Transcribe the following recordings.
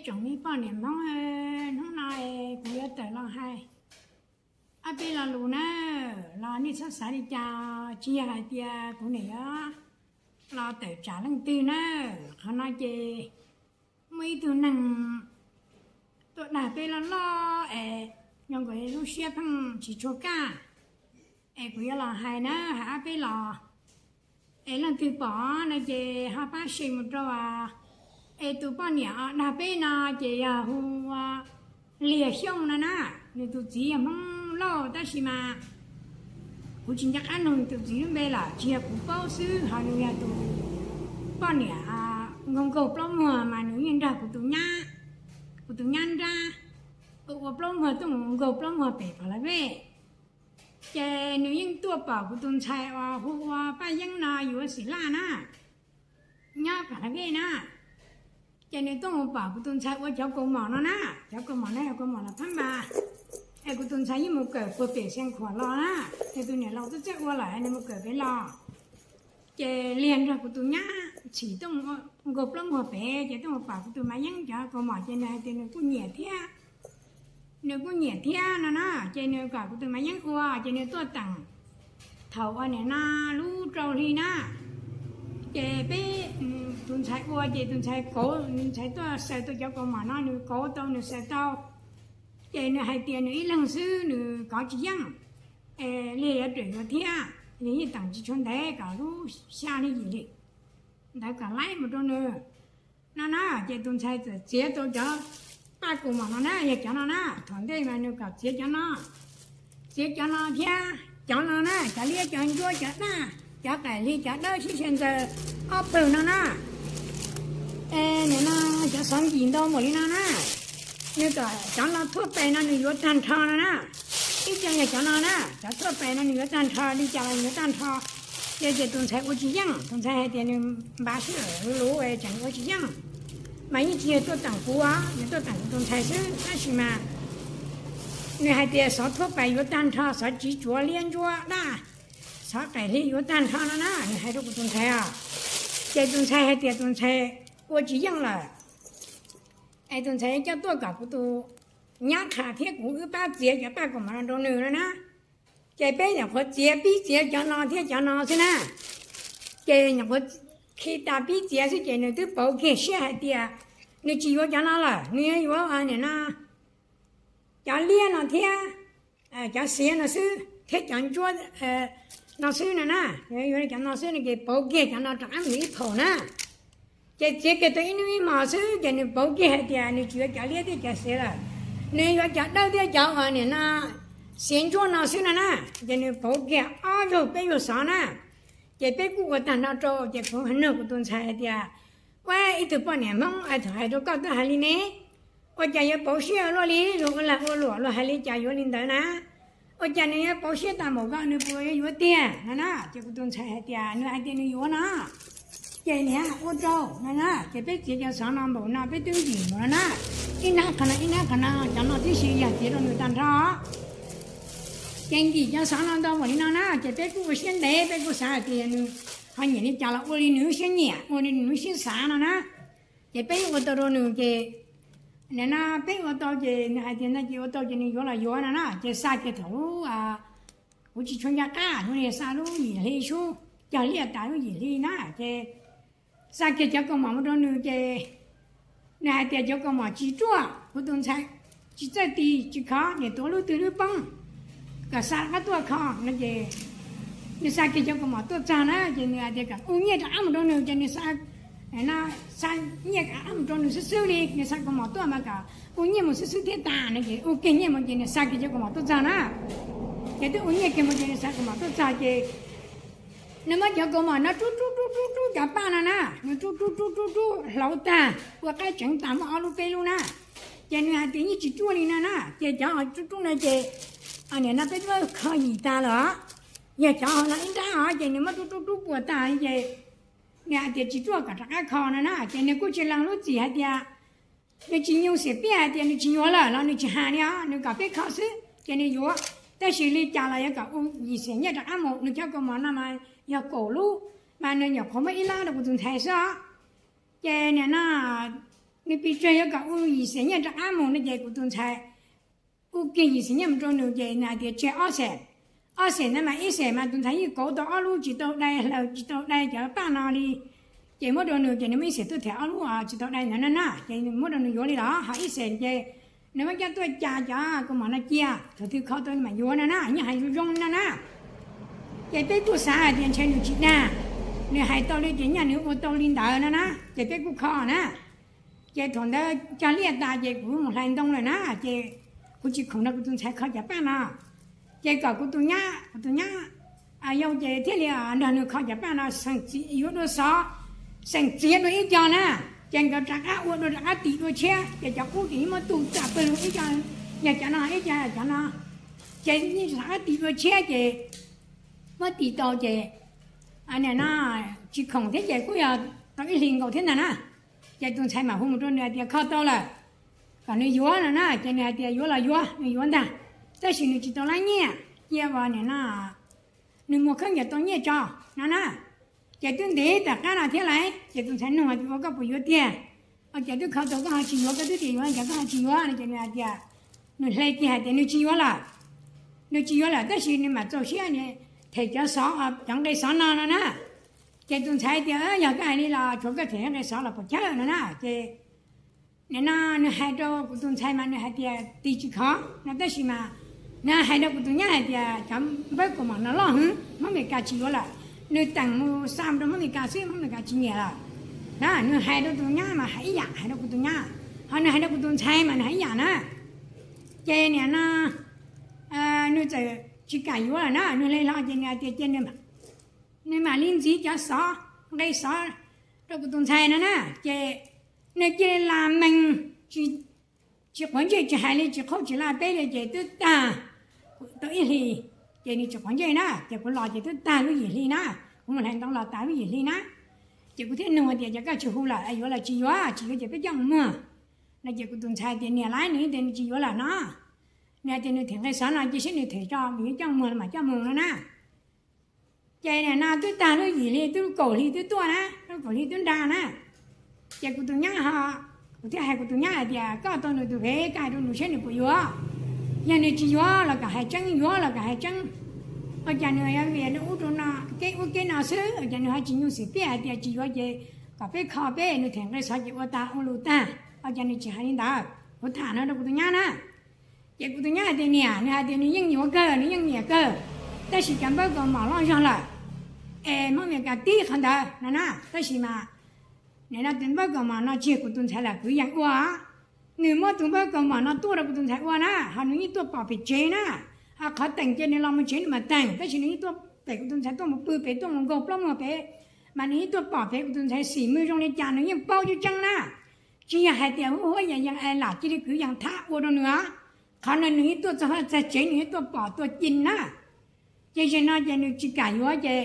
Tsoom me poj niam Hmoob, hnub no kuv yuav tawm los hais ob peb lo lus na, los nej txhob xav li cas, tsis yog hais tias kuv nim yuav los tawm tsam leej twg na. Qhov no ces muaj ib tug neeg tuaj dag peb loj loj es nyob nkaus lub siab pheej tsis tshua kaj, es kuv yuav los hais na, hais ob peb los, es leej twg pom no ces ho pab share mus rau es tus poj niam dag peb no ces yog hu ua Liag Xyooj no na. Nws tus txiv yog Hmoob Lauj tab sis mas kuv tsis nco qab nug nws tus txiv lub npe lawm, tsis yog kuv paub xwb, ho nws yog tus poj niam nkaug nkaug plaub muag mas nws yeej nrog kuv tus nyab, kuv tus nyab nrab ua plaub muag tuaj mus nkaug plaub muag pem Pham Las Vej. Ces nws yeej tuaj pom kuv tus ntxhais uas hu ua Paj Yeeb no yuav xim laj na, nyob Pham Las Vej na. Ces nws tuaj mus pom kuv tus ntxhais ua cov kaus mom no na, cov kaus mom no yog kaus mom los phab npas, es kuv tus ntxhais yeej mus kawm puag pem Xeev Khuam los na, nws tus niam laus twb txawj ua lawm nws mus kawm pem los. Ces Liag nrog kuv tus nyab txhim tuaj mus nkaug plaub muag pem, ces tuaj mus pom kuv tus Maiv Yeeb cov kaus mom ces nws hais tias nws kuj nyiam thiab, nws kuj nyiam thiab no na, ces nws kom kuv tus Maiv Yeeb ua, ces nws tuaj teem thaum uas nim no lub rau hli na. Ces peb, tus ntxhais ua ces tus ntxhais kauv, tus ntxhais tuaj xaws tau cov kaus mom no, nws kauv tau nws xaws tau. Ces nws hais tias nws ib leeg xwb nws kov tsis yeej, es Liag yuav tsum yuav thiab, Liag yeej teem tsis tshua ntev kom lub xya hli yim hli ntawd kom laib mus rau nws no na. Ces tus ntxhais txawm txiav tau cov paj kaus mom no na, yog cov no na, thaum ntej mas nws kom txiav cov no, txiav cov no thiab cov no na, cov liab cov ntsuab cov daj, cov qaim hli cov dawb sib xyaw ntxaws ob pawg no na. Es nim no cov xov nkim ntau npaum li no na, nws kom cov no thuaj pes no nws yuav tag nrho no na. Ib co yog cov no na, cov thuaj pes no nws yuav tag nrho, li cas los nws yuav tag nrho. Ces, ces tus ntxhais ua tsis yeej, tus ntxhais hais tias nws npav sij hawm luv luv tseem ua tsis yeej. Mas yeej tsis yog tuaj teem kuv, nws tuaj teem kuv tus ntxhais xwb, tab sis mas nws hais tias xov thuaj pes yuav tag nrho, xov tsiv tsuav liab ntsuab daj, xov qaim hli yuav tag nrho no na, nws hais rau kuv tus ntxhais os. Ces tus ntxhais hais tias tus ntxhais ua tsis yeej lawm, es tus ntxhais coj tuaj kom kuv tus nyab qha thiab kuv wb pab txiav cov paj kaus mom no rau nws no na. Ces peb nyuam qhuav txiav, pib txiav cov no thiab cov no xwb na. Ces nyuam qhuav khi tas pib txiav xwb ces nws twb pauv kiag siab hais tias nws tsis yuav cov no lawm, nws yuav yuav nim no cov liab no thiab cov xiav no xwb thiab cov ntsuab no xwb no na, yuav cov no xwb no ces pauv kiag cov no rov qab mus ib phaum na. Ces txiav kiag tau ib hnub ib hmos xwb ces nws pauv kiag hais tias nws tsis yuav cov liab thiab cov xiav lawm, nws yuav cov dawb thiab cov uas nim no xiav ntsuab no xwb no na. Ces nws pauv kiag ob zaug peb zaug xov na. Ces peb kuj ua tag nrho rau, ces kuv nug kuv tus ntxhais hais tias, ua ib tug poj niam Hmoob es thaum hais rau koj twb hais li ne, ua cas yuav pauv siab luaj li, luag ua lag ua luam luag hais li cas yuav li ntawd na? Ua cas nws yuav pauv siab tas npaum ko, nws puas yuav yuav tiag no na? Ces kuv tus ntxhais hais tias nws hais tias nws yuav no. Ces niam ua rau no na, ces peb txiav cov xov no npaum no peb twb nkim mus no na, ib hnab qhov no ib hnab qhov no, cov no tib si yog txiav rau nws tag nrho. Ces nkim cov xov no ntau npaum li no na, ces peb kuj ua siab ntev, peb kuj xav hais tias nws ho nyiam li cas los ua li nws lub siab nyiam, ua li nws lub siab xav no na. Ces peb ua tau rau nws ces, nim no peb ua tau ces nws hais tias no ces ua tau ces nws yuav los yuav no na. Ces xa kiag thaum lub, kuv tsis tshua nco qab, hnub no xa lub yim hli sub, cog liaj tas lub yim hli na, ces xa kiag cov kaus mom mus rau nws ces nws hais tias cov kaus mom tsis ruaj, kuv tus ntxhais tsis txawj ti tsis khov, niam tuav lub twg lub poob, kom xa rov qab tuaj kho no. Ces nws xa kiag cov kaus mom tuaj txog na, ces nws hais tias kom ua nyiaj rov qab mus rau nws, ces nws xa, no, xa nyiaj rov qab mus rau nws xwb xwb li, nws xa kaus mom tuaj mas kom ua nyiaj mus xwb xwb thiab tas no. Ces ua kiag nyiaj mus ces nws xa kiag cov kaus mom tuaj txog na. Ces twb ua nyiaj kiag mus ces nws xa kaus mom tuaj txog ces nws muab cov kaus mom no rub rub rub rub rub cov paj no na, nws rub rub rub rub rub hlauv tag ua qaib tseev tas muaj ob lub peb lub na. Ces nws hais tias yeej tsis ruaj li no na, ces cov rub rub no ces, nim no peb twb kho yim tas lawm, yog cov no ib nrab os, ces nws muab rub rub rub puas tas ces nws hais tias tsis ruaj kom rov qab kho no na. Ces nws kuj tsis lees lub txim hais tias, nws tsis nyoo xiam piaj hais tias nws tsis yuav lawm los nws tsis hais li os, nws kom peb kho xwb ces nws yuav. Tab sis li cas los yuav kom ua yim xiam nyiaj rov qab mus, nws cov kaus mom no mas yog kaum lub, mas nws nyuam qhuav muab ib lab rau kuv tus ntxhais xwb os. Ces nim no Nws pes tsawg yuav kom ua yim xees nyiaj rov qab mus no ces kuv tus ntxhais ua kiag yim xees nyiaj mus rau nws ces nws hais tias tseg ob xees. Ob xees ntawd mas ib xees mas tus ntxhais yeej kauv tau ob lub tsis tau dai, hlaws tsis tau dai cov paj no li. Ces muab rau nws ces nws muab ib xees tuaj them ob lub tsis tau dai ntawd na na, ces muab rau nws yuav li los ho ib xees ces nws muab coj tuaj cas cov kaus mom no cia, thaum twg kho tau nws mam yuav no na, nyob hais zoo zoo no na. Ces peb kuj xav hais tias ntshe nws tsis dag, nws hais tau li ces nyaj nws ua tau li ntawd no na, ces peb kuj kho na. Ces thaum ntawd cog liaj tas ces kuv mus hlais ntoo lawm na, ces kuv tsis khoom nrog kuv tus ntxhais kho cov paj no. Ces kom kuv tus nyab, kuv tus nyab yau ces thiaj li nrog nws kho cov paj no, xeem txiv yuav dua xov, xeem txiv dua ib co na. Ces nkawd rov qab ua dua rov qab tis dua tshiab, ces cov qub ces yeej muab tu txaj pwg ib co, yog cov no ib co cov no, ces yeej rov qab tis dua tshiab ces muab tis tau ces nim no tsis khoom thiab ces kuj yog tau ib hlis nkaus thiab ntag na. Ces tus ntxhais mam hu mus rau nws hais tias kho tau lawm, kom nws yuav no na, ces nws hais tias yuav los yuav, nws yuav ntag, tab sis nws tsis tau lab nyiaj, cia uas nim no nws muag khaub ncaws tau nyiaj tso no na. Ces twb ntev tom qab no thiab lawm ces tus ntxhais nug hais tias ua koj puas yuav tiag, ua cas twb kho tau koj ho tsis yuav, koj twb tias yuav cas koj ho tsis yuav no, ces nws hais tias, nws hle kiag hais tias nws tsis yuav lawm. Nws tsis yuav lawm tab sis nws mam txaus siab them cov xov, cov nqe xov no no na. Ces tus ntxhais tias yog koj hais li los tshuav koj them nqe xov los puas chawj no na. Ces nim no nws hais rau kuv tus ntxhais mas nws hais tias tis tsis khov no, tab sis mas nws hais rau kuv tus nyab hais tias cov npawb kaus mom no loj heev, Hmoob Amelikas tsis yuav lawm. Nws teem mus xa mus rau Hmoob Amelikas xwb, Hmoob Amelikas tsis nyiam lawm na. Nws hais rau tus nyab mas hais ib yam, hais rau kuv tus nyab, ho nws hais rau kuv tus ntxhais mas nws hais ib yam na. Ces nim no nws txawm tsis kam yuav lawm na, nws hle hlo ces nws hais tias cia nws mam li ntxiv cov xov, nqe xov rau kuv tus ntxhais no na. Ces nws cia li las mees, tsis quav ntsej, tsis hais li, tsis qhaub tsis laj peb li, ces twb tag tau ib hlis, ces nws tsis quav ntsej na, ces kuv los ces twb tag lub yim hli na, kuv mus hlais ntoo los tas lub yim hli na. Ces kuv thiaj nug tias cas koj tsis hu lawm, yuav los tsis yuav, tsis yuav ces peb coj mus muag no. Ces kuv tus ntxhais tias niam lawv, nws tias nws tsis yuav lawm no, nws hais tias nws them nqe xov no cia seb nws them tso, nws yuav coj muag los mas coj mus no na. Ces nim no twb tag lub yim hli, twb kaum hli twb tuaj na, lub kaum hli twb nra na. Ces kuv tus nyab ho, kuv thiaj hais kuv tus nyab hais tias koj tau nws tus pem, koj hais rau nws seb nws puas yuav. Yog nws tsis yuav los kom hais tseeb, yuav los kom hais tseeb. Ua cas nws yuav vim rau ub rau no, kev ub kev no xwb, ua cas nws ho tsis nyuj xim piaj hais tias tsis yuav ces kom peb kho peb, nws them nqe xov ces ua tas ua lus tag, ua cas nws tsis hais li ntawd. Kuv tham no rau kuv tus nyab na. Ces kuv tus nyab hais tias niam, nws hais tias nws yeej yuav kawg, nws yeej nyiam kawg, tab sis cov npawb kaus mom loj zog lawm, es Hmoob Amelikas tib qhov ntawd no na. Tab sis mas nim no tus npawb kaus mom no tseg kuv tus ntxhais lawm kwv yees ua. Nws muab tus npawb kaus mom no tuaj rau kuv tus ntxhais ua na, ho nws yeej tuaj pom pem tsev na. Ho qhov teem ces nws los mus tsev nws mam teem, tab sis nws yeej tuaj pem kuv tus ntxhais tuaj mus pw pem, tuaj mus nkaug plaub muag pem, mas nws yeej tuaj pom pem kuv tus ntxhais xim mws zoo li cas nws yeej paub coob coob na. Tsis yog hais tias huab huab yees yees es lam cia li kwv yees thab ua rau nws. Qhov no nws yeej tuaj txog vaj txog tsev, nws yeej tuaj pom tuaj ci na. Ces zaum no ces nws tsis kam yuav ces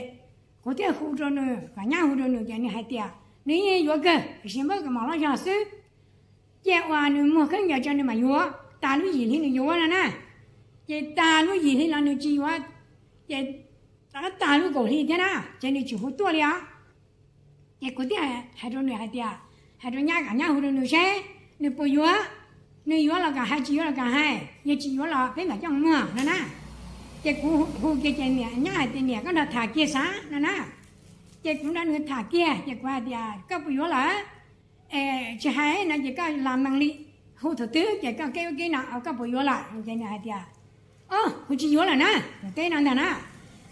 kuv thiaj hu rau nws, kom nyab hu rau nws ces nws hais tias nws yeej yuav kawg, tiam sis npawb kaus mom loj zog xwb. Cia uas nws muag khaub ncaws tso nws mam yuav, tas lub yim hli nws yuav no na. Ces tas lub yim hli los nws tsis yuav, ces rov qab tas lub kaum hli thiab na, ces nws tsis hu tuaj li os. Ces kuv thiaj hais rau nws hais tias, hais rau nyab kom nyab hu rau nws seb nws puas yuav, nws yuav los kom hais, tsis yuav los kom hais, yog tsis yuav los peb mam coj mus muag no na. Ces kuv hu kiag ces niam, nyab hais tias niam koj nrog tham kiag xav no na. Ces kuv nrog nws tham kiag ces kuv hais tias koj puas yuav lawm? Es tsis hais no ces koj las mees li, hu thaum twg ces koj kev ua kev no, koj puas yuav lawm? Ces nws hais tias, o, kuv tsis yuav lawm na, nws teb no ntag na.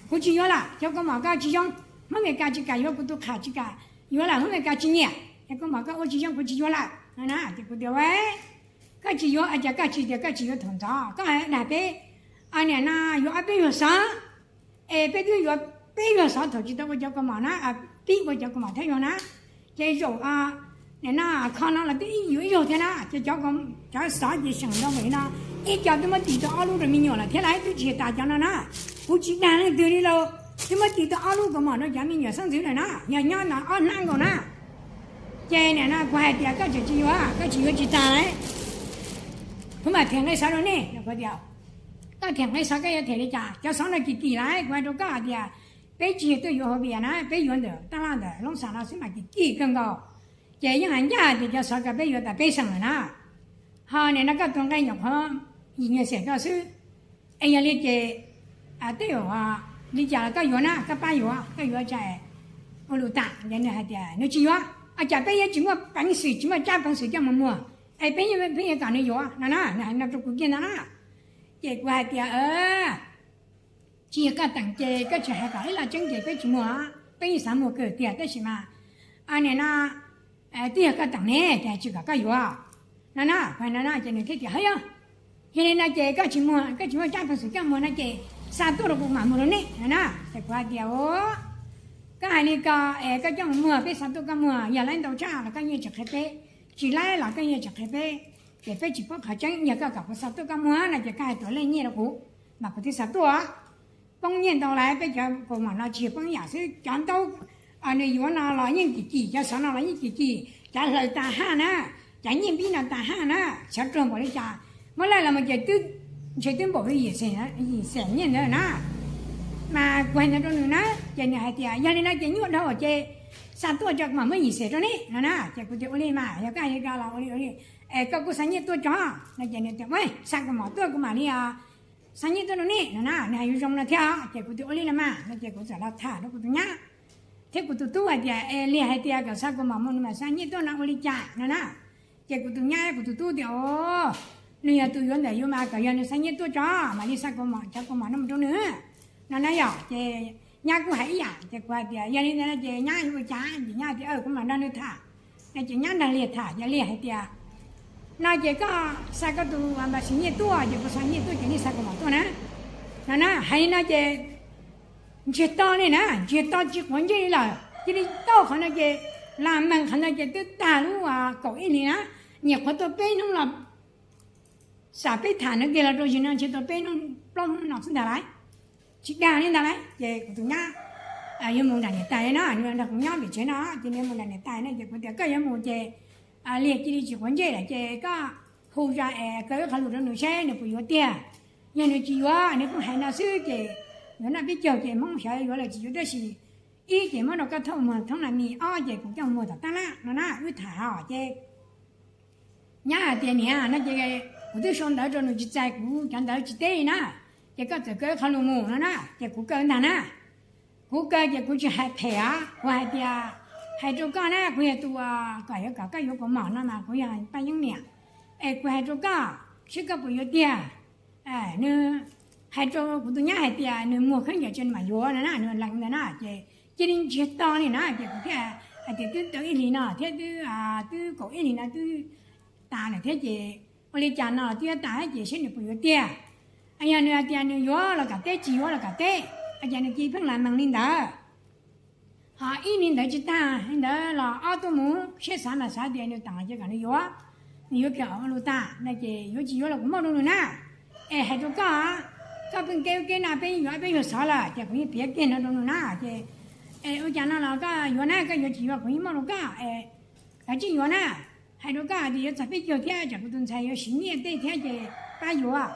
Kuv tsis yuav lawm, cov kaus mom koj tsis zoo, Hmoob Amelikas tsis kam yuav, kuv tus qham tsis kam yuav lawm, Hmoob Amelikas tsis nyiam, cov kaus mom koj ua tsis zoo kuv tsis yuav lawm no na. Ces kuv tias, koj tsis yuav, cas koj tsis tias koj tsis yuav thaum ntxov, koj dag peb, nim no yuav ob peb yuag xov, es peb twb yuav peb yuag xov thaum tsis tau ua cov kaus mom na, pib ua cov kaus mom thiab yuag na. Ces zaum nim no kho no los twb ib yuav ib zaug thiab na, ces cov xov ces seem ntau li no, ib co twb muab tis tau ob lub rau me nyuam lawm thiab lauj, twb tsis tas cov no na. Kuv tsis dag leej twg li lauj, twb muab tis tau ob lub kaus mom rau cov me nyuam xeeb ntxwv lawm na, yog nyob no ob hnab nkaus na. Ces nim no kuv hais tias koj tseem tsis yuav, koj tsis yuav tsis tas lauj, kuv mam them nqe xov rau nej. Kuv tias koj them nqe xov koj yuav them li cas? Cov xov no kim kim lauj, kuv hais rau koj hais tias peb tsis yog tuaj yuav hauv vias na, peb yuav ntawm taj laj ntawm loob xam no xwb mas kim kim kawg nkaus. Ces yeej hais ncaj tias cov xov ko peb yuav tas peb xeem lawm na, ho nim no koj tus nqe nyuam qhuav yim nyuag xees koj xwb. Es yog li ces tej zaum li cas los koj yuav na, koj pab yuav, koj yuav tsam ua lus tam. Ces nws hais tias nws tsis yuav, ua cas peb yuav tsis muaj peev xwm, tsis muaj tsab peev xwm coj mus muag, es peb, peb yuav kom nws yuav no na, nws hais no rau kuv kiag ntag na. Ces kuv hais tias tsis yog koj teem ces koj tsis hais kom ib lo tseeb ces peb tsis muag, peb yeej xav muag kawg tiag tab sis mas nim no twb yog koj teem ne ces tsis kom koj yuav no na. Kuv hais no na ces nws thiaj tias, Hov yog, yog li no ces koj tsis muag, koj tsis muaj tsab peev xwm coj muag no ces xa tuaj rau kuv mam muag rau nej no na. Ces kuv hais tias, Koj hais li ko es koj coj mus muag peb xa tuaj koj muag, yog laib ntau tshaj los koj yeej tsis qhia peb, tsis laib los koj yeej tsis qhia peb, ces peb tsis paub qhov tseeb. Yog koj kom kuv xa tuaj koj muag no ces koj hais tuav leej nyiaj rau kuv mas kuv thiaj xa tuaj. Poob nyiaj ntau lawm, peb cov kaus mom no tsis yog poob yam xwb, cov ntaub nws yuav no los yeej kim kim, cov xov no los yeej kim kim, cov hlaws tas haj na, cov nyiaj npib no tas haj na, xyov ruag npaum li cas. Muab laij los mus ces twb, ntshe twb npaum li yim xees nyiaj ntawd na. Mas kuv hais ntawd rau nws na, ces nws hais tias, Yog li no ces nyuaj dhau ces xa tuaj tso kuv mam muab yim xees rau nej no na. Ces kuv tias, Ua li mas, yog koj hais li ko los ua li, ua li, es koj kuj xa nyiaj tuaj tso no. Ces nws tias, Xa kaus mom tuaj kuv mam li xa nyiaj tuaj rau nej no na. Nws hais yuav zoo no thiab. Ces kuv tias, Ua li los mas no. Ces kuv txawm los tham rau kuv tus nyab thiab kuv tus tub hais tias, Es Liag hais tias kom xa kaus mom mus nws mam xa nyiaj tuaj no ua li cas no na. Ces kuv tus nyab kuv tus tub tias, Nws yog tus yuav ntawm yus mas kom yog nws xa nyiaj tuaj tso mam li xa kaus mom, cov kaus mom no mus rau nws no na yom. Ces nyab kuj hais ib yam. Ces kuv hais tias, Yog li ntawd no ces nyab yuav ua cas? Ces nyab tias, Kuv mam nrog nws tham no. Ces nyab nrog Liag tham, ces Liag hais tias, No ces koj xa koj tus npa xis nyiaj tuaj ces kuv xa nyiaj tuaj ces nej xa kaus mom tuaj na no na. Hais li no ces ntsiag to li na, ntsiag to tsis quav ntsej li lawm. Cia li tau qhov no ces, las mees qhov no ces twb tag lub kaum ib hlis na, nyuam qhuav tuaj peb hnub los xam peb tham no kiag los rau zim no ntshe tau peb hnub plaub hnub no xwb ntag lauj, tsis dag li ntag lauj. Ces kuv tus nyab yuav mus nram niam tais na, nws nrog kuv nyob pem tsev no, ces nws mus nram niam tais no ces kuv tias, Koj yuav mus ces Liag cia li tsis quav ntsej lawm ces koj hu zoj es kaw ib qho lus rau nws seb nws puas yuav tiag. Yog nws tsis yuav, nws kuj hais no xwb ces yuav noj peb caug ces Hmoob xyov yuav los tsis yuav tab sis ib ces muab rau koj thauj muag thoob na mis, ob ces kuv coj muag tom tab laj no na, wb tham hos ces nyab hais tias, Niam no ces kuv twb sau ntawv rau nws tsis txais, kuv cov ntawv tsis teb li na, ces koj txawm kaw ib qho lus mus no na. Ces kuv kaw ntag na, kuv kaw ces kuv tsis hais phem os, kuv hais tias, Hais rau koj na, kuv yog tus kom yuav kom koj yuav kaus mom no mas kuv yog Paj Yeeb niam, es kuv hais rau koj seb koj puas yuav tiag. Nws hais rau kuv tus nyab hais tias nws muag khaub ncaws tso nws mam yuav no na, nws lees ntawd na. Ces cia li ntsiag to li na, ces kuv thiaj hais tias, Twb tau ib hlis no thiab, twb, twb kaum ib hlis no twb tas lawm thiab ces ua li cas no twb yuav tas thiab ces seb nws puas yuav tiag. Yog nws hais tias nws yuav los kom teb, tsis yuav los kom teb, ces nws cia pheej las mees li ntawd. Ho ib hlis ntawd tsis tag li ntawd los ob tuaj mus, siab xav mas xav tias nws teem los ces kom nws yuav, nws yuav kiag ua lus tas no ces yuav tsis yuav los kuv muab rau nws na. Es hais rau koj, koj pheej keb ub keb no peb yuav peb yuav xov lawm ces kuv yeej piav kiag no rau nws na. Ces es ua cas no los koj yuav na, koj yuav tsis yuav kuv yeej muab rau koj. Es koj tsis yuav na, hais rau koj tias yuav txog peb caug thiab tsam kuv tus ntxhais yuav siv nyiaj tej thiab ces pab yuav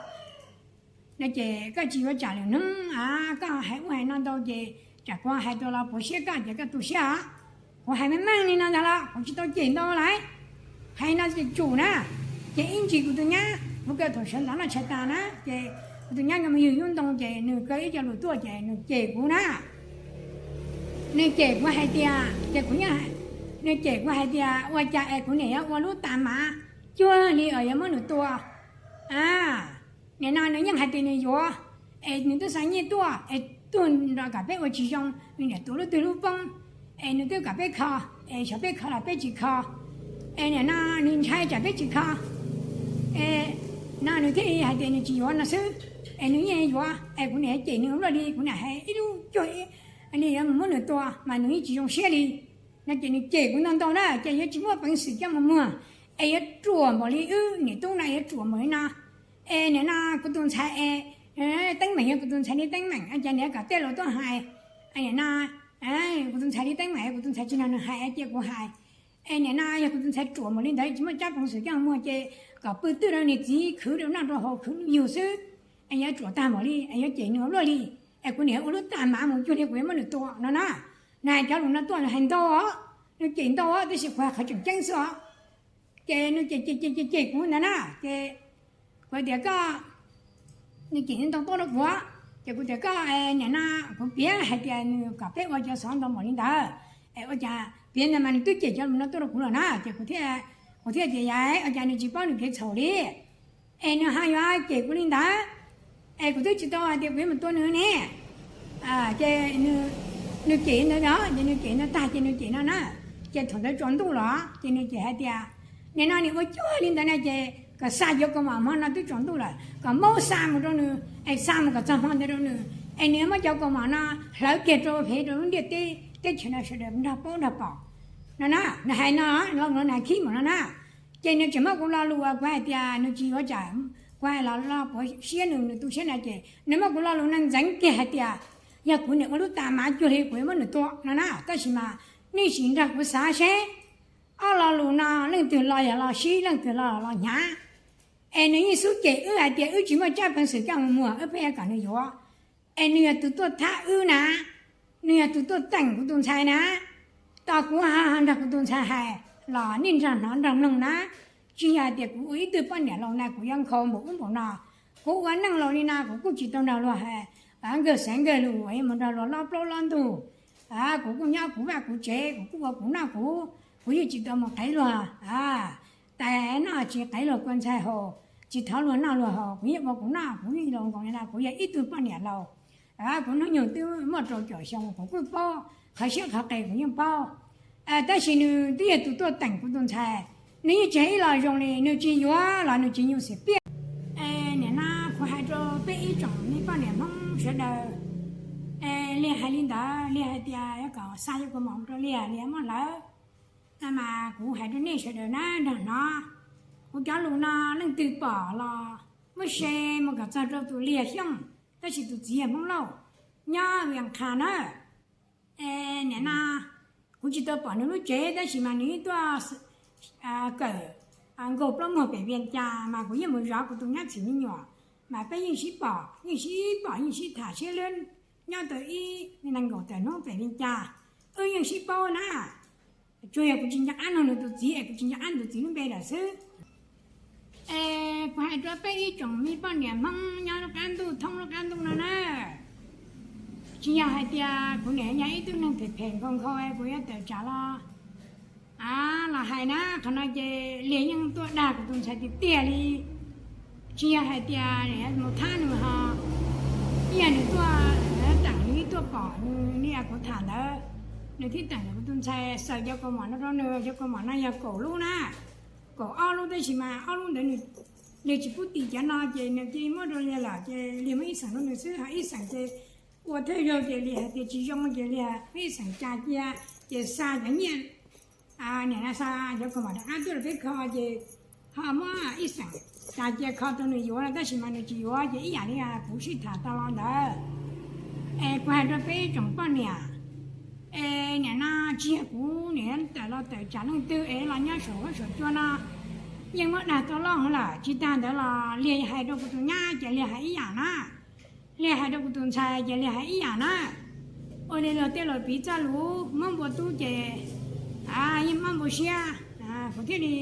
no ces koj tsis yuav tsam lwm hnub koj hais ub hais no ntau ces tsam kuv hais rau los puav siab koj ces koj tu siab os. Kuv hais meej meej li no ntag los kuv tsis tau cem ntau lauj. Hais no ces tsum na, ces ib ntsis kuv tus nyab, kuv kaw thaum sawv ntxov noj tshais tas na, ces kuv tus nyab nkawd mus yug yub ntoo ces nws kaw ib co lus tuaj ces nws cem kuv na. Nws cem kuv hais tias, ces kuv, nws cem kuv hais tias ua cas es kuv niam yuav ua lub tas mav cuag li uas yuav muab nws tua. Nim no nws yeej hais tias nws yuav, es nws twb xa nyiaj tuaj es tuag nrog kom peb ua tsis zoo, nws niam tua lub twg lub poob, es nws twb kom peb kho, es xyov peb kho los peb tsis kho, es nim no nws ntshai tsam peb tsis kho, es no nws thiaj li hais tias nws tsis yuav no xwb, es nws yeej yuav, es kuv niam cem nws ua luaj li, kuv niam hais ib lub cuag li yuav mus muab nws tua mas nws yeej tsis zoo siab li. No ces nws cem kuv ntau ntau na, ces yuav tsis muaj peev xwm coj mus muag, es yuav ruam npaum li wb niam tub no, yuav ruam npaum li no. Es nim no kuv tus ntxhais es teeb meem yog kuv tus ntxhais li teeb meem, ces nws kom tej laus tuaj hais, nim no kuv tus ntxhais li teeb meem, kuv tus ntxhais tsis nrog nws hais ces kuv hais. Es nim no yog kuv tus ntxhais ruam npaum li ntawd tsis muaj tsab peev xwm coj mus muag ces kom pw twj rau niam txiv, khwv rau noj rau haus, khwv yug xwb. Es yuav ruam tag npaum li, es yuav cem nws ua luaj li, es kuv niam ua lub tas mav mus cuag li kuv yuav muab nws tua no na. Nws hais cov lus no tuaj hais ntau os. nws cem ntau tab sis kuv hais qhov tseem ceeb xwb os. Ces nws cem cem cem cem kuv ntawd na ces kuv tias koj, nws cem ntau tuaj rau kuv, ces kuv tias koj, niam no, kuv piav hais tias nws kom peb ua cov xov ntau npaum li ntawd, ua cas piav ntawd mas nws twb cem cov lus no tuaj rau kuv lawm na ces kuv thiaj tias yam ua cas nws tsis paub nws kev txhaum li, es nws ho yuav cem kuv li ntawd, es kuv twb tsis tau hais tias kuv yuav mus tua nws ne. Ces nws cem ntawd os, ces nws cem ntawd tag ces nws cem no na, ces thaum ntawd tsaus ntuj los ces nws cem hais tias, nim no nim ua cuag li ntawd na ces kom xa cov kaus mom hmo no twb tsaus ntuj lawm kom maub xa mus rau nws es xa mus kom txog hmo ntawd rau nws es nws muab cov kaus mom no hlawv kiag rau pem rau lub ntiaj teb, teb chaws no sawv daws nrog paub nrog pom no na. Nws hais no, lo lus nws hais khib mus no na. Ces nws tseem muab kuv lo lus uas kuv hais tias nws tsis yuav tsam kuv hais los lo puav siab nws, nws tu siab na ces nws muab kuv lo lus no ntxeev kiag hais tias yog kuv niam ua lub tas mas cuag li kuv yuav muab nws tua no na. Tab sis mas nej sim nrog kuv xav seb ob lo lus no leej twg los yog los sib, leej twg los los hnyav. Es nws yeej xub cem wb hais tias wb tsis muaj tsab peev xwm coj mus muag, wb pheej yuav kom nws yuav. Es nws yog tus tuaj thab wb na, nws yog tus tuaj teem kuv tus ntxhais na. Tos kuv ho nrog kuv tus ntxhais hais los nej nrog hnov nrog mloog na. Tsis yog hais tias kuv ua ib tug poj niam laus na kuv yuav nkhaus npaum ub npaum no. Kuv ua neej laus li no kuv kuj tsis tau nrog luag hais nkawg xeev nkawg lus uas yuav mus nrog luag lob plaub lob ntug. Kuv kuj nyob kuv vaj kuv tsev, kuv kuj ua kuv noj kuv, kuv yeej tsis tau mus qev luag tais noj, tsis qev luag kua ntxhai haus, tsis thov luag noj luag haus, kuv yeej ua kuv noj kuv yeej laus nkaus li no, kuv yog ib tug poj niam laus. Kuv hnub nyoog twb muaj rau caum xyoo, kuv kuj paub qhov siab qhov qis, kuv yeej paub. Tab sis nws twb yog tus tuaj teem kuv tus ntxhais, nws yeej tsis hais ib lo zoo li, nws tsis yuav los nws tsis nyuj xiam piaj. Nim no kuv hais rau peb ib tsoom me poj niam Hmoob sawv daws, Liag hais li ntawd, Liag hais tias yuav kom xa yuav kom mom rau Liag, Liag muab hlawv. Mas kuv hais rau nej sawv daws na nrog hnov, kuv cov lus no leej twg pom los muab share mus kom txog rau tus Liag Xyooj, tab sis tus txiv yog Hmoob Lauj, nyob Vias Qha na. Nim no kuv tsis tau pom nws lub tsev tab sis mas nws yeej tuaj kawm nkaug plaub muag pem Vias Cas mas kuv yeej mus zov kuv tus nyab txim me nyuam, mas peb yeej sib pom, yeej sib pom, yeej sib tham siab lwb nyob tau ib nees nkaum tawm hnub pem Vias Cas. Wb yeej sib paub na, tsuas yog kuv tsis nco qab nug nws tus txiv es kuv tsis nco qab nws tus txiv lub npe lawm xwb. Es kuv hais rau peb ib tsoom me poj niam Hmoob nyob lub qab ntuj thoob lub qab ntuj no na, tsis yog hais tias kuv niam yog ib tug neeg phem phem nkhaus nkhaus kuv yuav tawm tsam los, los hais na, qhov no ces Liag yeej tuaj dag kuv tus ntxhais tiag tiag li. Tsis yog hais tias mus thab nws ho, ib yam nws tuaj teem nws ib tuaj pom nws, nws yog kuv tham ntawd, nws thiaj teem kuv tus ntxhais xaws cov kaus mom no rau nws, cov kaus mom no yog kaum lub na, kaum ob lub tab sis mas ob lub ntawd nws, Liag tsis pub tim cov no ces nws cia li muab rau Liag lawm ces Liag muab ib xeem rau nws xwb, ho ib xeem ces ua thawj zaug ces Liag hais tias tsis zoo ces Liag muab ib xeem tsa cia, ces xa cov nyiaj, nim no xa cov kaus mom rov qab tuaj rau peb kho ces ho muab ib xeem tsa cia kho rau nws yuav no tab sis mas nws tsis yuav ces ib yam li kuv sib tham tau los ntawd. Es kuv hais rau peb tsoom poj niam, es nim no tsis yog kuv nim tawm los tawm tsam leej twg es los nyob saum huab saum cua no yeej muab dag tau loj heev lawm. Tsis tag ntawd los Liag hais rau kuv tus nyab ces Liag hais ib yam na, Liag hais rau kuv tus ntxhais ces Liag hais ib yam na. Ua li luag tej laus piv txoj lus muab npua tub ces yeej muab npua siab. Kuv thiaj li,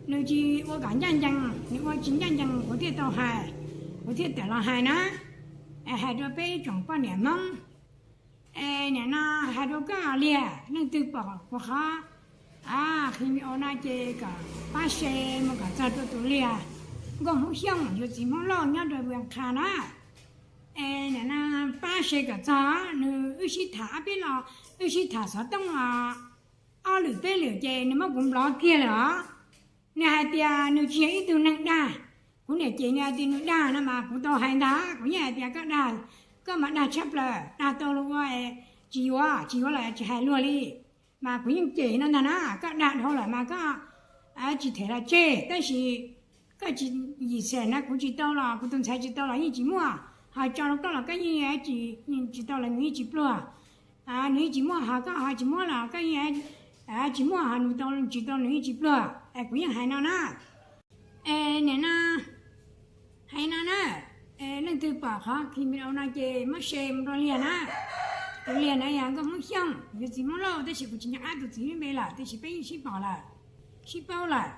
nws tsis ua kom ncaj ncees, nws ua tsis ncaj ncees kuv thiaj tau hais, kuv thiaj tawm los hais na. Hais rau peb ib tsoom poj niam Hmoob, es nim no hais rau koj Liag, leej twg pom kuv qhov video no ces kom pab share mus kom txog rau tus Liag Nkauj Hmoob Xyooj yuav txiv Hmoob Lauj nyob rau Vias Qha na. Es nim no pab share kom txog, nws wb sib tham ob peb los, wb sib tham xov tooj ob lwm peb lwm ces nws muab kuv nplov kiag lawm os. Nws hais tias nws tsis yog ib tug neeg dag. Kuv niam cem nws hais tias nws dag no mas kuv tau hais ntag, kuv yeej hais tias koj dag, koj mas dag tshaj plaws, dag tau luag ua tsis yuav, tsis yuav los tsis hais luag li. Mas kuv yeej cem no ntag na, koj dag dhau lawm mas koj tsis them los tseg, tab sis koj tsis yim xees na, kuv tsis tau los kuv tus ntxhais tsis tau los yeej tsis muaj, ho tso rau koj los koj yeej tsis tau los nws yeej tsis pluag. Nws yeej tsis muaj, ho koj ho tsis muab los koj yeej tsis muaj, ho nws tau tsis tau nws yeej tsis pluag. Es kuv yeej hais no na. Es nim no hais no na, leej twg pom qhov video no ces muab share mus rau Liag na. Tus Liag na yog nkauj Hmoob Xyooj, yog txiv Hmoob Lauj, tab sis kuv tsis nco qab tus txiv lub npe lawm, tab sis peb yeej sib pom lawm, sib paub lawm.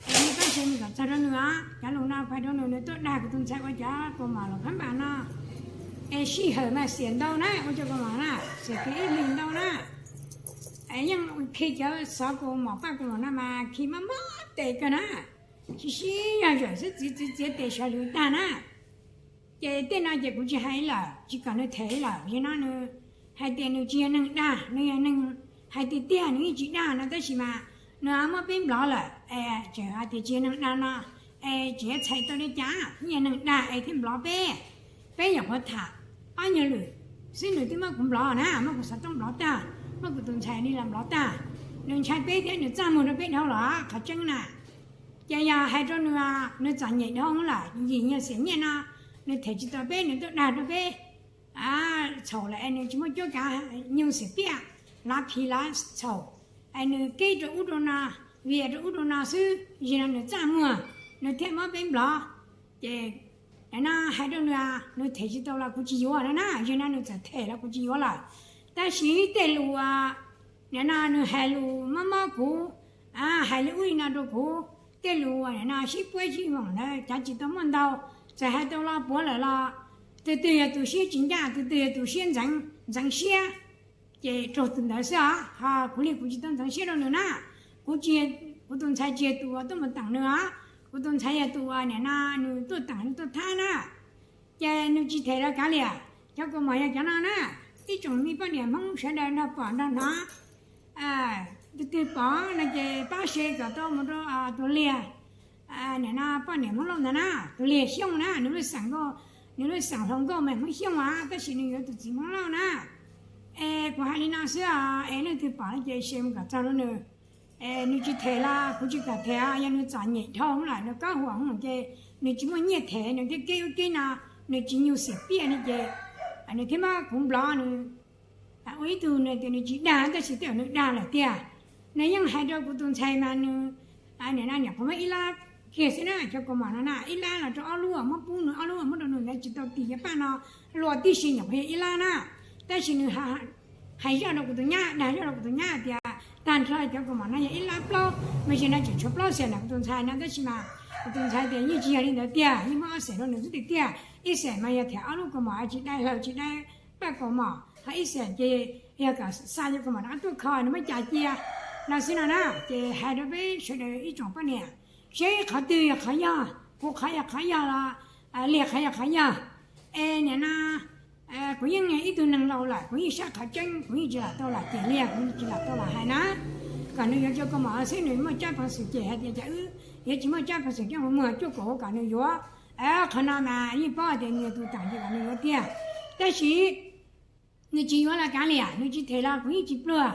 Es nej pab share mus kom txog rau nws os, cov lus no kuv hais rau nws, nws tuaj dag kuv tus ntxhais ua cov kaus mom los phab npas no. Es sij hawm mas xiam ntau na, ua cov kaus mom na, xiam kiag ib hlis ntau na. Es yeej khi cov xov kaus mom paj kaus mom no mas khi mob mob tes kawg na. Sib sib yog zawm xwb, txiav txiav txiav tes sawv lwm tag na. Ces tej no ces kuv tsis hais lawm, tsis kom nws them lawm, yog no nws hais tias nws tsis yog neeg dag, nws yog neeg hais tiag tiag, nws yeej tsis dag no, tab sis mas nws muab peb nplov lawm es tseem hais tias tsis yog neeg dag no, es tsis txhais tau li cas, yog neeg dag es thiaj nplov peb. Peb nyuam qhuav tham ob nyuag lwm xwb nws twb muab kuv nplov na, muab kuv xov tooj nplov tag, muab kuv tus ntxhais li los nplov tag. Nws ntshai peb thiab nws txaj muag rau peb dhau los qhov tseeb na. Ces yog hais rau nws, nws txom nyem dhau lawm, yim nyuag xiam nyiaj no nws them tsis tau peb, nws tuaj dag rau peb txhaum lawm es nws tsis muaj cuab kav, nyuag xiam piaj, lav phiv lav txhaum, es nws keb rau ub rau no, vias rau ub rau no xwb, yim no nws txaj muag, nws thiaj muab peb nplov. Ces nim no hais rau nws, nws them tsis tau los kuv tsis yuav no na, yim no nws txawm them los kuv tsis yuav lawm. Tab sis tej lus nim no nws hais lus mob mob kuv, hais li ub li no rau kuv, tej lus nim no sib puab sib voom ntawd cav tsis tau muaj ntau, txawm hais tau los puav lawm los, tus twg yog tus siab tsis ncaj, tus twg yog tus siab ntxeev, ntxeev siab, ces raug tus ntawd xwb os. Ho kuv li kuv tsis tau ntxeev siab rau nws na. Kuv, kuv tus ntxhais tsis yog tus uas tuaj mus teem nws os, kuv tus ntxhais yog tus uas nim no nws tuaj teem nws tuaj thab na. Ces nws tsis them los kav liam, cov kaus mom yog cov no na. Ib tsoom me poj niam Hmoob sawv daws nrog pom nrog hnov, tus twg pom no ces pab share kom tau mus rau tus Liag, nim no poj niam Hmoob Lauj ntawd na, tus Liag Xyooj na, nws lub xeem nkauj, nws lub xeem hluas nkauj mas Hmoob Xyooj as, tab sis nws yuav tus txiv Hmoob Lauj na. Es kuv hais li no xwb os, es leej twg pom no ces share mus kom txog rau nws. Es nws tsis them los kuv tsis kam them, yog nws txom nyem dhau lawm, nws kob huam ces nws tsis muaj nyiaj them, nws thiaj keb ub keb no, nws tsis nyuag xiam piaj li ces nws thiaj muab kuv nplov. Nws ua ib tug nws tias nws tsis dag tab sis tej zaum nws dag lawm tiag. Nws yeej hais rau kuv tus ntxhais mas nws nim no nyuam qhuav muab ib lab kiag xwb na, cov kaus mom no na, ib lab los rau ob lub, muab pub nws ob lub, muab rau nws ntawd tsis tau tis cov paj no, luaj tib si nyuam qhuav yog ib lab na. Tab sis nws hais zoj rau kuv tus nyab, dag zoj rau kuv tus nyab tias tag nrho cov kaus mom no yog ib lab plaub, mas yog no tseem tshuav plaub xees ntawm kuv tus ntxhais no, tab sis mas kuv tus ntxhais tias yeej tsis yog li ntawd tiag, yeej muab ob xees rau nws xwb tiag tiag. Ib xees mas yog them ob lub kaus mom tsis dai hlaws tsis dai paj kaus mom, ho ib xees ces yog kom xa cov kaus mom rov qab tuaj kho nws muab cas cia no xwb no na. Ces hais rau peb sawv daws ib tsoom poj niam, seb qhov twg yog qhov yog, kuv qhov yog qhov yog los Liag qhov yog qhov yog. Es nim no kuv yeej yog ib tug neeg laus lawm, kuv yeej saib qhov tseeb, kuv yeej tsis lam tau lam cem Liag, kuv yeej tsis lam tau lam hais na. Kom nws yuav cov kaus mom xwb, nws muaj tsab peev xwm cem hais tias cas wb yuav tsis muaj tsab peev xwm coj mus muag cuaj kaum kom nws yuav, qhov no mas yeej paub tias nws yog tus teem ces kom nws yuav tiag. Tab sis nws tsis yuav los kav liam, nws tsis them los kuv yeej tsis pluag.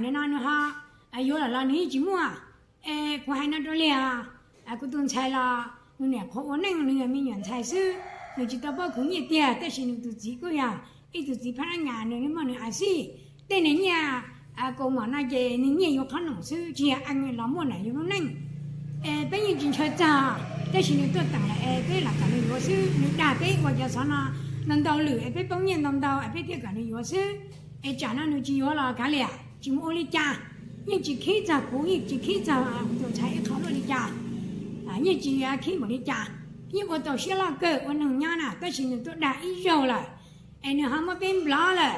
Nim no nws ho yuav lawm los nws yeej tsis muaj. Es kuv hais no rau Liag, kuv tus ntxhais los nws niam qhuav ua neej, nws yog me nyuam ntxhais xwb, nws tsis tau paub khwv nyiaj tiag, tab sis nws tus txiv kuj yog ib tug txiv phab nyas, nws muaj nws a xij. Tej niag nyiaj kaus mom no ces nws nyiaj yuav qhob noom xwb, tsis yog ees los muaj ntawm yus lub neej. Es peb yeej tsis ntshaw txog, tab sis nws tuaj teem lawm es peb lam kom nws yuav xwb. Nws dag peb ua cov xov no ntau ntau lwm es peb poob nyiaj ntau ntau es peb thiaj kom nws yuav xwb. Es tsam no nws tsis yuav los kav liam, tsis mus ua li cas. Yeej tsis khib txog kuv, yeej tsis khib txog kuv tus ntxhais ib qho luaj li cas, yeej tsis khib npaum li cas. Yeej ua tau siab loj kawg ua neeg nyob na, tab sis nws tuaj dag ib zaug lawm, es nws ho muab peb nplov lawm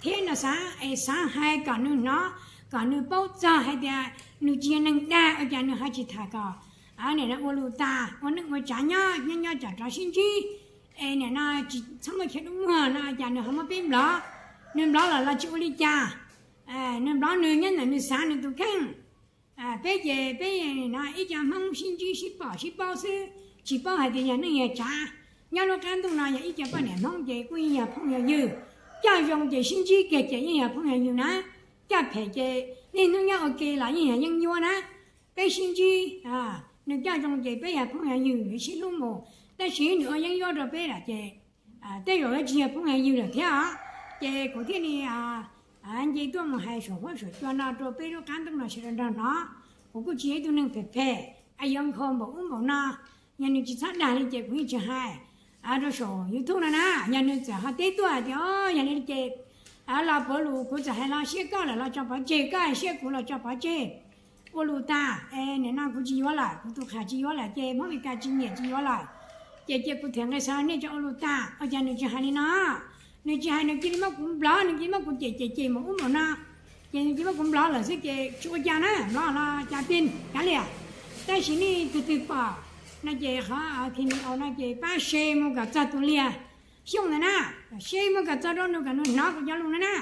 thiab no xav, es xav hais kom nws hnov, kom nws paub txog hais tias nws tsis yog neeg dag ua cas nws ho tsis tham kom nim no ua lus tas, ua neej ua tsav nyob, nyob nyob tsam rov sib ntsib. Es nim no tsis txhob muaj chaw dub muag no cas nws ho muab peb nplov. Nws nplov lawm los tsis ua li cas, nws nplov nws nyob ntawm nws xav nws tus kheej. Peb ces peb no ib co Hmoob sib ntsib sib pom sib paub xwb, tsis paub hais tias yog neej yog tsav. Nyob lub qab ntuj no yog ib co poj niam Hmoob ces kuj yeej yog phooj yog ywg, coj zoo ces sib ntsib kiag ces yeej yog phooj yog ywg na, coj phem ces niaj hnub nyob ua ke los yeej yog yeeb ncuab na. Peb sib ntsib, nws coj zoo ces peb yog phooj yog ywg sib hlub mus, tab sis nws ua yeeb ncuab rau peb lawm ces tej zaum yuav tsis yog phooj yog ywg lawm thiab os. Ces kuv thiaj li nce tuaj mus hais saum huab saum cua no rau peb lub qab ntuj no sawv daws nrog hnov. Kuv kuj tsis yog ib tug neeg phem phem, yuav nkhaus npaum ub npaum no, yog nws tsis txhob dag li ces kuv yeej tsis hais. rau saum YouTube no na. Yog nws txawm ho teb tuaj hais tias, o, yog li ces los puav lus kuv txawm hais los siab koj lawm los tso pov tseg, koj hais siab kuv los tso pov tseg. Ua lus tag es nim no kuv tsis yuav lawm, kuv tus qhas tsis yuav lawm, ces Hmoob Meskas tsis nyiam tsis yuav lawm, ces cia kuv thiam nqe xov nej tso ua lus tag. Ua cas nws tsis hais li no? Nws tsis hais, nws cia li muab kuv block, nws cia li muab kuv cem cem cem mus ub mus no, ces nws cia li muab kuv block lawm xwb ces tsis ua cas na, block los cas pin kav liam. Tab sis nej tus twg pom no ces qhov kis ni au no ces pab share mus kom txog tus liag xyooj ntawd na, share mus kom txog rau nws kom nws hnov kuv cov lus no na.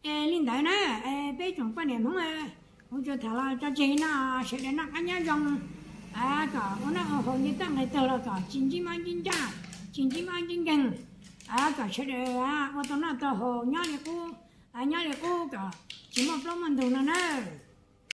Es li ntawd na, peb tsoom poj niam Hmoob, kuv tsuas tham los tso tseg no, sawv daws noj qab nyob zoo, kom ua noj ua haus nce toj nqes taug los kom tsis ntsib mob ntsib ntsaj, tsis ntsib mob ntsib nkeeg, kom sawv daws ua tau noj tau haus nyob li qub, nyob li qub kom tsis muaj plaub muaj ntug no na.